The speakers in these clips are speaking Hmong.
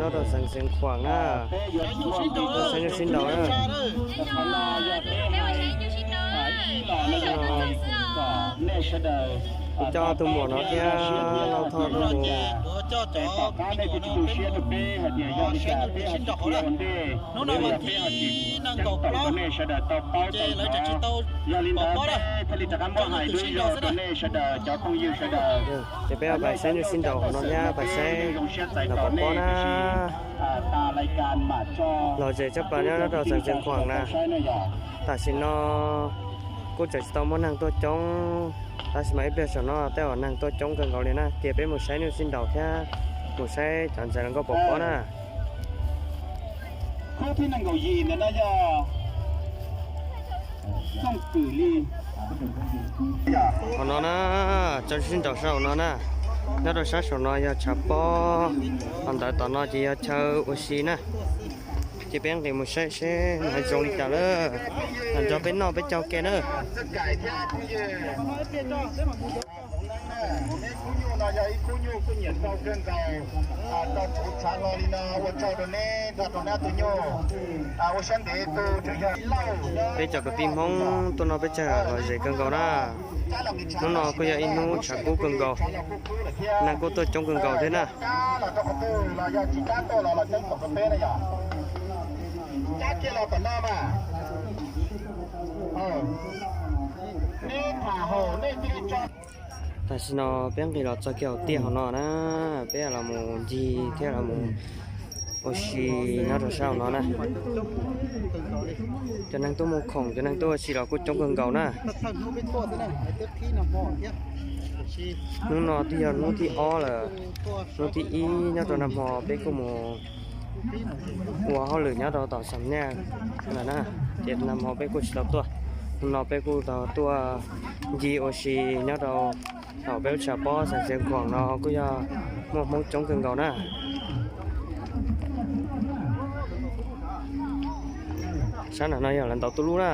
Nyob rau xeev Xeev Khuam na, saib nyuj sib nraus na. Kuv coj tus muam no thiab Lauj Thoj tus muam. Ces peb pais saib nyuj sib nraus hauv no thiab pais saib los pom pob na. Lom zem tshaj plaws nyob rau xeev Xeev Khuam na. Tam sim no kuj tseem tsis tau muaj neeg tuaj coob, tab sis mas ib pliag saum no tej zaum neeg tuaj coob kawg nkaus li na. Ces peb mus saib nyuj sib nraus thiab mus saib cov ntxhais hluas nkauj pom pob na. Hauv no na, tso sib nraus saum no na. Nyob rau sab saum no yog tshav pob, ho ntawd tom no ces yog chaw ua si na. Ces peb nqis mus saib seb nws zoo li cas lawm, los nrog peb noj peb caug ke na. Peb cov kwv tij Hmoob tuaj noj peb caug lom zem kawg nkaus na. Hnub no kuj yog ib hnub tshav kub kawg nkaus, neeg kuj tuaj coob kawg nkaus thiab na. Tam sim no peb nqis los txog kiag hauv tiaj hauv no na, peb los mus ncig thiab los mus ua si nyob rau sab hauv no na. Cov neeg tuaj muag khoom, cov neeg tuaj ua si los kuj coob kawg nkaus na. Hnub no twb yog hnub thib ob lawm, hnub thib ib nyob rau nag hmo peb kuj mus ua hauj lwm nyob rau tom Xam Nyaj lawm na, ces nag hmo peb kuj tsis tau tuaj. Hnub no peb kuj tau tuaj ncig ua si nyob rau hauv peb lub tshav pob Xeev Khuam no kuj yog muaj Hmoob coob kawg nkaus na. Sab nram no yog lawv ntaus tuj lub na.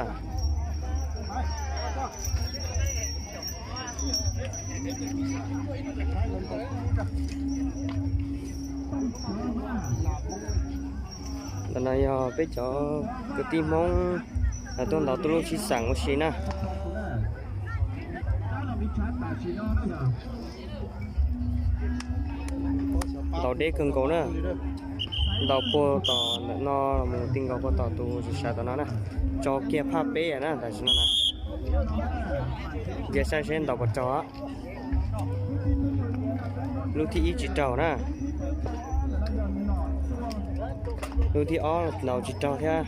Ntawm no yog peb cov kwv tij Hmoob lawv tuaj ntaus tuj lub sib xeem ua si na. Ntaus deb kawg nkaus na. Ntaus puag tom ntawm no los mus ti nkaus puag tom tus sawv tom no na. Tso kiag phaj peb na tam sim no na. Ntsia saib seb ntaus puas raug. Lub thib ib tsis raug na. Lub thib ob ntaus tsis raug thiab.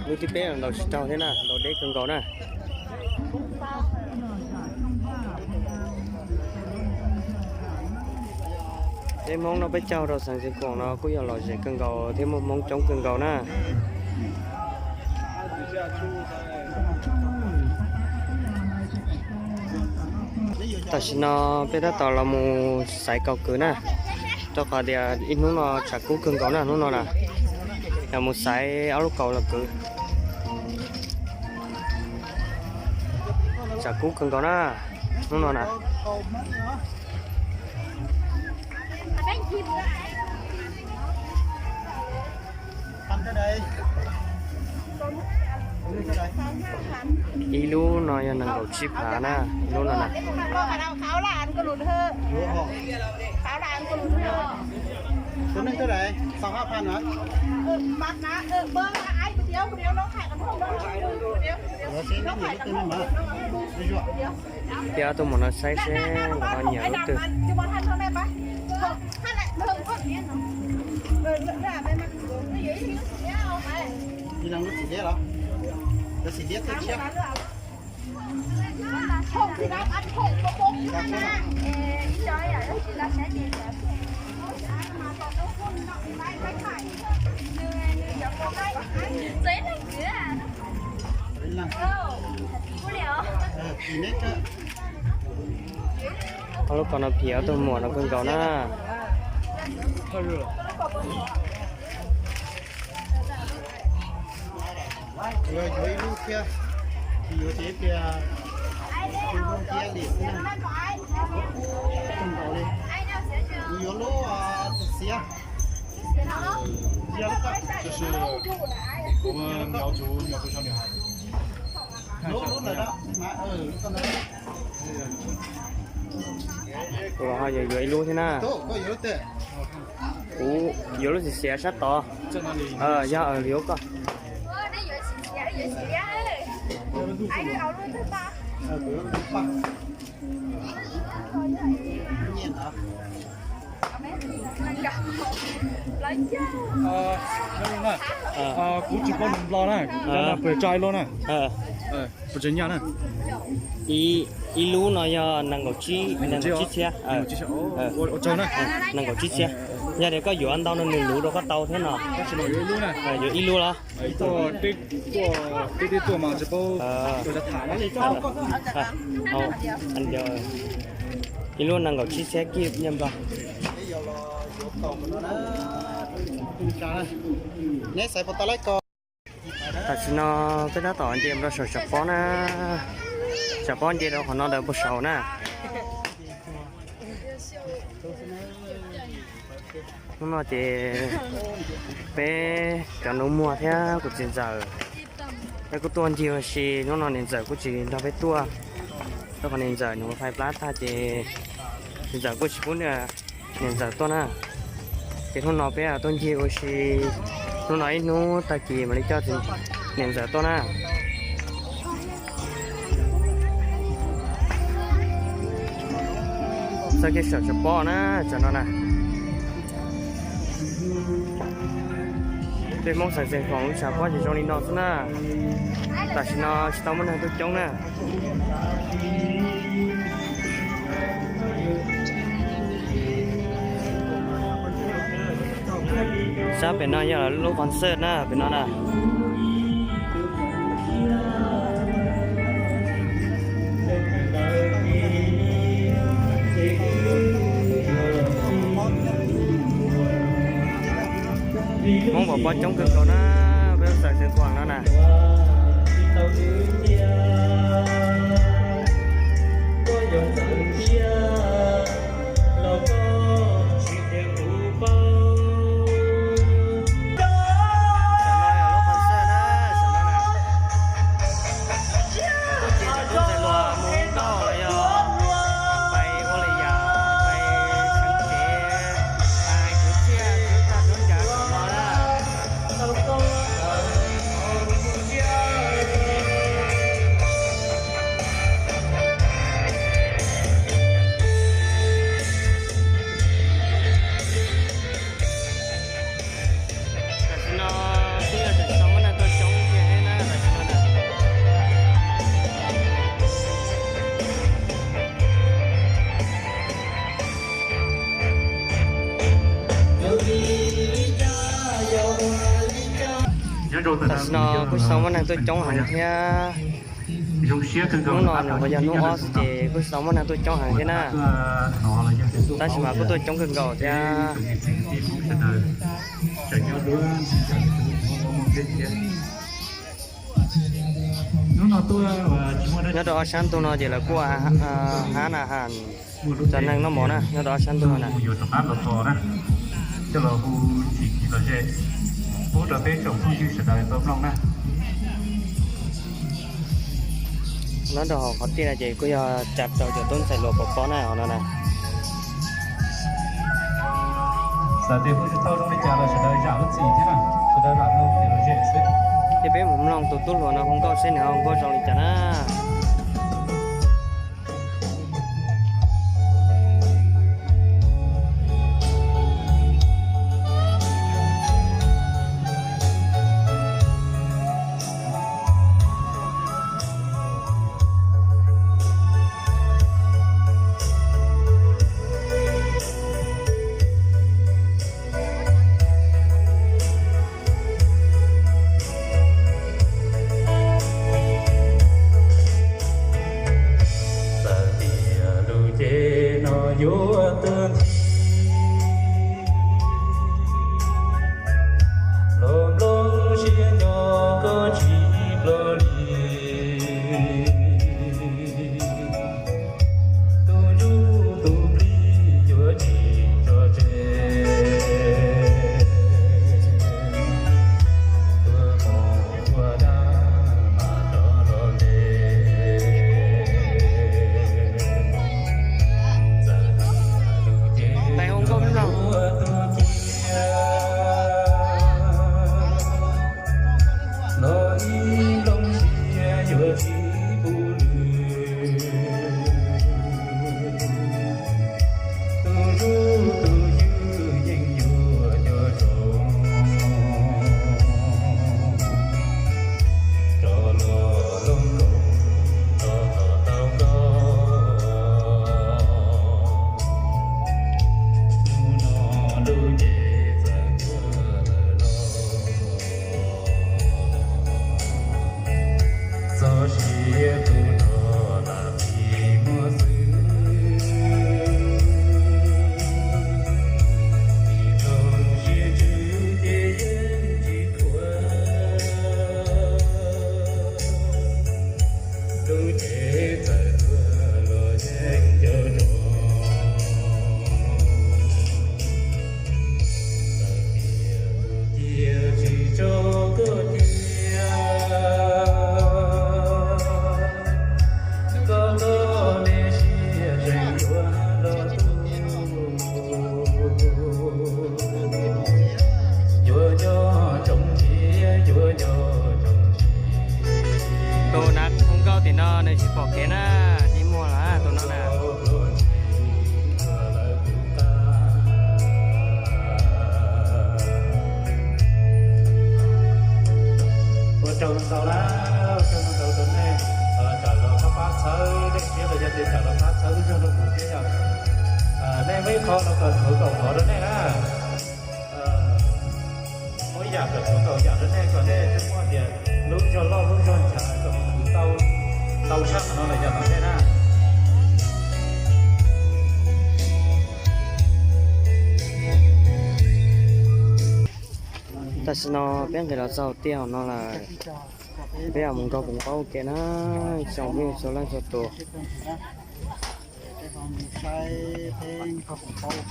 Lub thib peb los ntaus tsis raug thiab na, ntaus deb kawg nkaus na. Peb Hmoob noj peb caug rau Xeev Khuam no kuj yog lom zem kawg nkaus thiab muaj Hmoob coob kawg nkaus na. Tam sim no peb tab tom los mus xaiv kaus kwv na, rau qhov tias ib hnub no tshav kub kawg nkaus na hnub no na, los mus xaiv ob lub kaus los kwv. Tshav kub kawg nkaus na hnub no na. Ib lub no yog nees nkaum tsib phav na, ib lub no na. Peb ob tug mus no saib seb nkawd ho nyiam lub twg. Ob lub kaus no phim ob tug muam no kawg nkaus na. Yuav yuav ib lub thiab, tsis yuav ces ib pliag tus lub thiab li xwb na. Kawg nkaus li. Kuv yuav lub xiav. Lub, lub ntawm da. Kuv los ho yuav ib lub thiab na. Kuv yuav lub xiav xiav sab tod. Yog, liv koj. Kuv tsis paub lus Nplog na, puas tso ib lub na, puas tso nyaj na. Ib lub no yog nees nkaum tsib, nees nkaum tsib txhiab, nees nkaum tsib txhiab. Yog tias koj yuav ntau no nws luv rau koj tau thiab no. Yuav ib lub los? Ib lub nees nkaum tsib txhiab kib nyiaj Nplog. Tam sim no peb tab tom nce mus rau saum tshav pob na. Tshav pob nce rau qhov no ntawd puag saud na. Hnub no ces peb cov nus muag thiab kuv txiv ntxawm, peb kuj tuaj ncig ua si. Hnub no niam ntxawm kuj tsis nrog peb tuaj, rau qhov niam ntxawm nws mus fais plab tag ces niam ntxawm kuj tsis pub niam ntxawm tuaj na. Ces hnub no peb tuaj ncig ua si, hnub no ib hnub tag kis mam li coj niam ntxawm tuaj na. Txoj kev saum tshav pob na, tsam no na. Peb Hmoob xeem Xeem Khuam lub tshav pob ces zoo li no xwb na. Tam sim no tsis tau muaj neeg tuaj coob na. Sab pem no yog lub concert na, pem no na. Hmoob Vam Pov coob kawg nkaus na, peb xeem Xeem Khuam no na. Tam no yog lub concert na, tam no na. Tuaj ces cov tub ntxhais hluas mus nkauj los yog pais ua li yam pais tsev, hais kwv txhiaj tag tub ncas saum no na. Tam sim no twb yog tseem tsis tau muaj neeg tuaj coob kiag thiab na, tam sim no na. Tam sim no kuj tsis tau muaj neeg tuaj coob heev thiab. Hnub no nws kuj yog hnub ob xwb ces kuj tsis tau muaj neeg tuaj coob heev thiab na. Tab sis mas kuj tuaj coob kawg nkaus thiab. Nyob rau ob sab ntug no ces lawv kuj hab na, cov neeg noj mov na, nyob rau ob sab ntug no na. Nyob rau hauv qhov tiaj no ces kuj yog tsa rau cov tub ntxhais hluas pov pob na, hauv no na. Ces peb mus mloog tus tub hluas no hu nkauj seb nws hu nkauj zoo li cas na. Pom kev na, tsis muaj lawm tus no na. Ua tsaug ntau na, ua tsaug ntau rau nej, tsam los pab pab txhawb nej thiab los yog tias tsam los pab txhawb lub zog rau kuv thiab yom. Nej muaj ib qho no kom thuav kaum qhov rau nej na. Muaj ib yam kom thuav kaum yam rau nej kom nej thiaj muaj tias lub zog loj lub zog nchav kom khwv tau ntau tshaj qhov no lawm yom nej na. Tam sim no peb nqis los txog tiaj hauv no lawm, peb yuav mus nkaug poom qaub ua ke na, tsoom phooj ywg txhua leej txhua tus.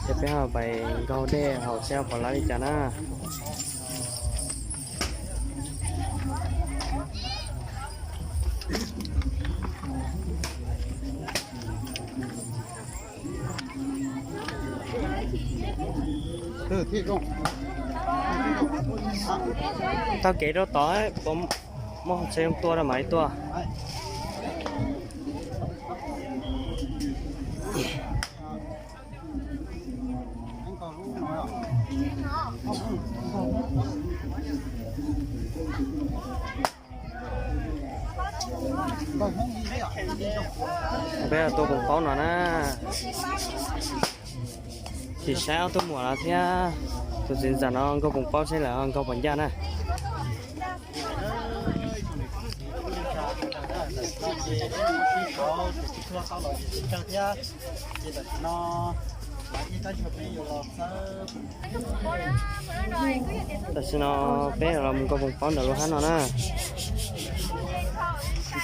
Ces peb ho pais nkaug dej haus seb puas laib li cas na. Taug kev rau tod, puas muaj tsheb tua rau mam li tua. Peb tua poom qaub no na. Sim saib ob tug muam no thiab tus txiv ntxawm no nkaug poom qaub seb lawv nkaug puas ncaj na. Tam sim no peb los mus nkaug poom qaub ntawm lub hab no na.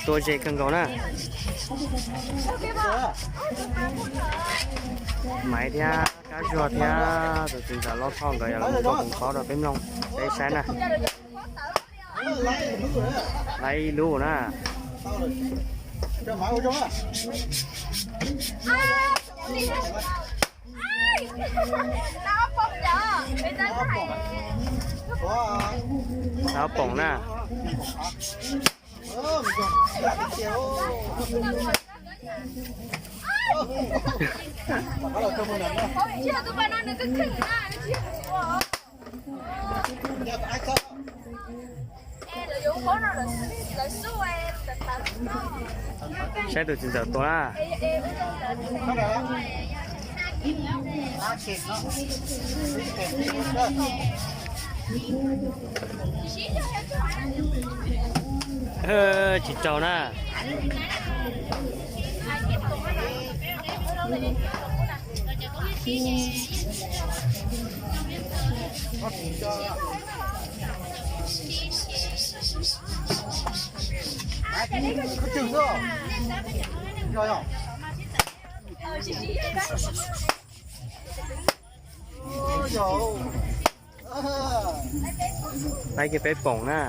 Tua ze kawg nkaus na. Maiv thiab Kab Zuag thiab tus txiv ntxawm Lob Thoj nkawd yuav los nkaug poom qaub rau peb mloog, peb saib na. Laib ib lub na. Ob poom na. Saib tus txiv ntxawm tua na. Tsis raug na. Laib kiag peb poom na.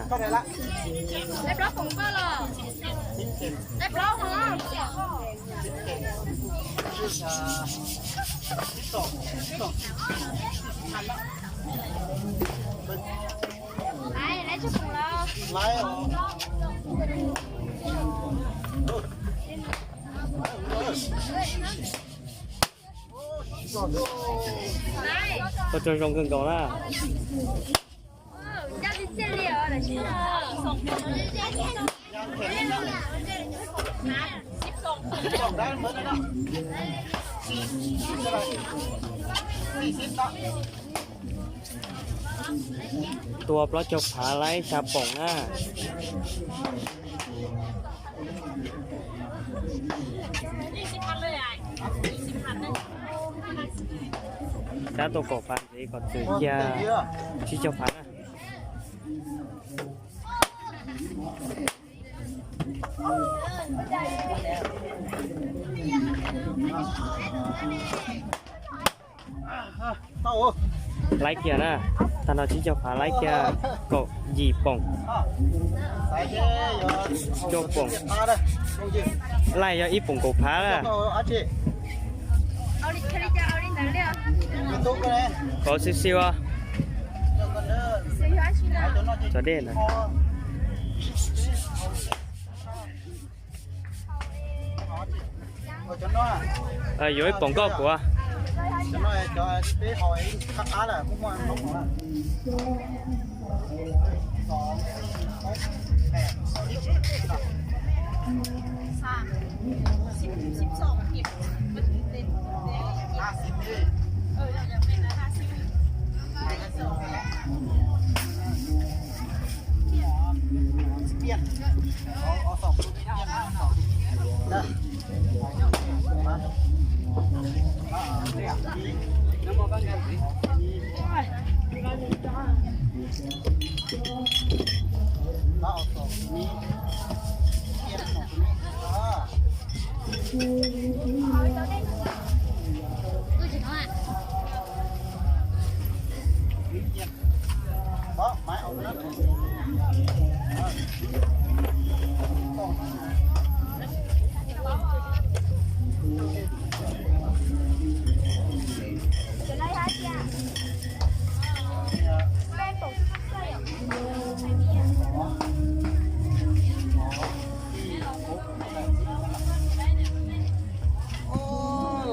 Ua tsaug zoo kawg nkaus na. Tua plaub caug phav laib xya poom na. Cab tau kaum phav ntxiv kom txwm cia tsib caug phav na. Laib kiag na, tag nrho tsib caug phav laib kiag kaum yim poom. Cuaj poom. Laij yog ib poom kaum phav na. Kauv xiu xiu. Cov dej na. Yuav ib poom nkauj kuv.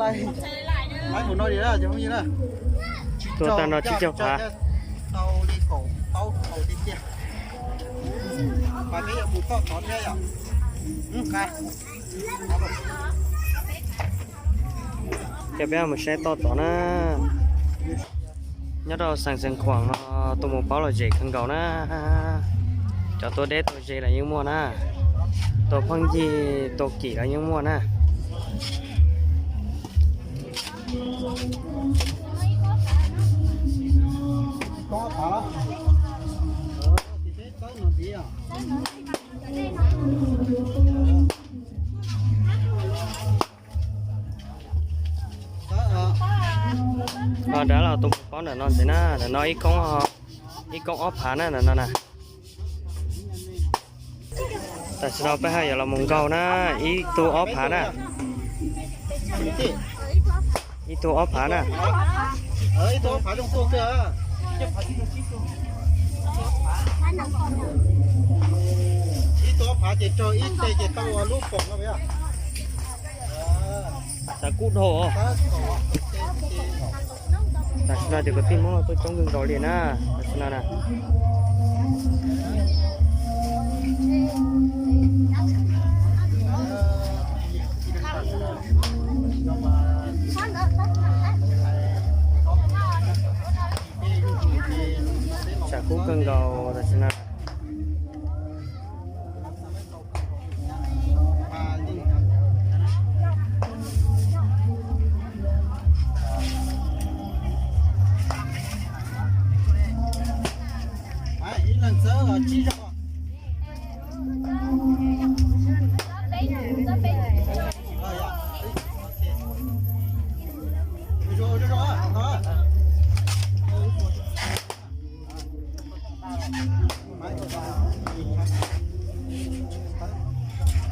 Laiv mus no li na cov phooj ywg na. Tua tag no tsib caug phav. Tau li kaum plaub hau tiag tiag. Mas peb yuav mus toj tod thiab yom. Coj peb mus saib toj tod na. Nyob rau Xeev Khuam no tus mus paub lom zem kawg nkaus na. Cov tua deb tua ze los yeej muaj na, tua pheej yig tua kim los yeej muaj na. Nrad los tus mus paub ntawm no ntxiv na, ntawm no ib koob, ib koob ob phav na ntawm no na. Tam sim no peb haj yuav los mus nkaug na, ib tug ob phav na. Ib tug ob phav na. Ib tug ob phav ces raug ib teg ces tau lub poom no. Xav kub dhau. Tam sim no ces kwv tij Hmoob tuaj coob kawg nkaus li na. Tam sim no na. Tsam kub kawg nkaus tam sim no. Ib leeg txawb tsib zaug.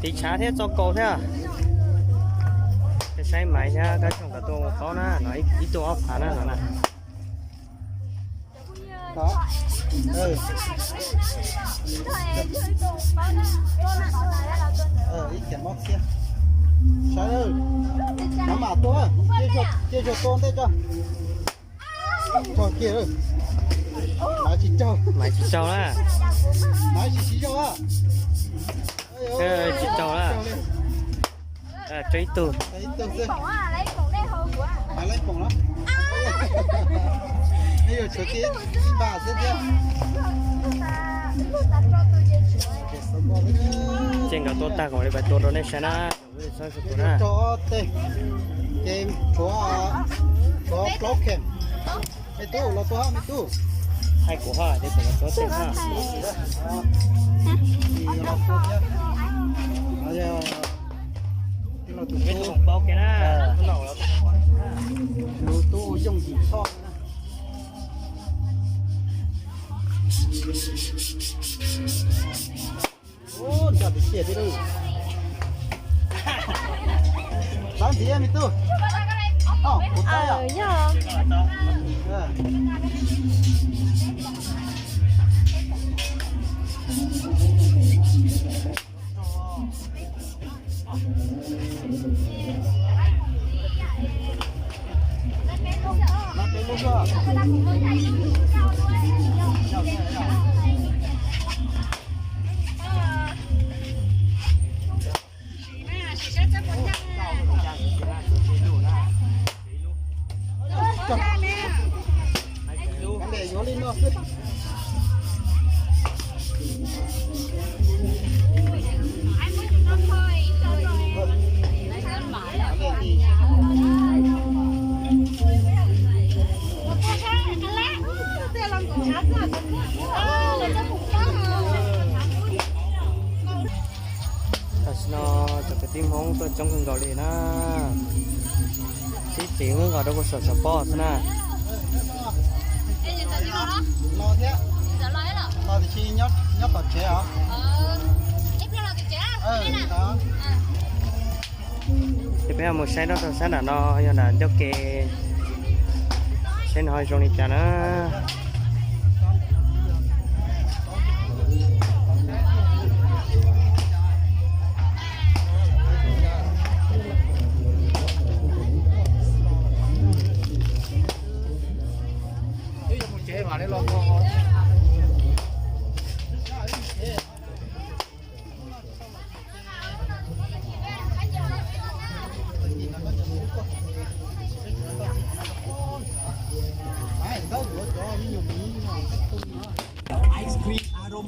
Tiv tshav thiab txo kaus thiab. Saib Maiv thiab Kab Xyooj nkawd tuaj ua qaub na, no ib tug ob phav na no na. Ib txhia mob txhia. Sawv daws, maj mam tua, cia zuag tua ntej tso. Raug kiag lawm. Maiv tsis raug. Maiv tsis raug na. Maiv tsis siv zog. Tsis raug na. Tshuav ib tug. Ib tug xwb. Maiv laib poom no. Yuav tshuav kiag ib npab xwb thiab. Ces nkawd tua tag kom li pais tua rau nej saib na. Rau ob teg, ces tshuav, tshuav plaub khem. Me tub los tua hab me tub. Hais kuv hab ces kuv los tua teg hab. Tus tub Yooj Yim Thoj. Tab ntxiv me tub. Kuv tab yom. Tuaj coob kawg nkaus li na. Sib txiv nkaus rau kuv saum xov pob xwb na. Ces peb mus saib rau sab nram no, yog nram ncauj kev, saib no zoo li cas na.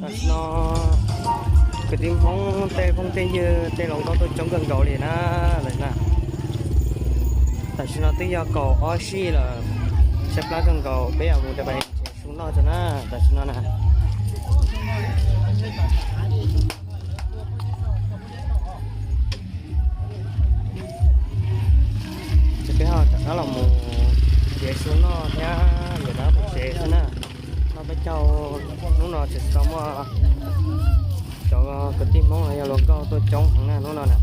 Tam sim no kwv tij Hmoob tej phooj tej ywg tej hluas nkauj tuaj coob kawg nkaus li na lawm na. Tam sim no twb yog kaum ob sij lawm, tshaib plab kawg nkaus, peb yuav mus rau pem tsev su noj tso na. Tam sim no na, ces peb ho rov qab los mus tsev su noj thiab yuav rov qab pem tsev xwb na. No peb caug hnub no tseem tau muaj cov kwv tij Hmoob los yog hluas nkauj tuaj coob heev na hnub no na.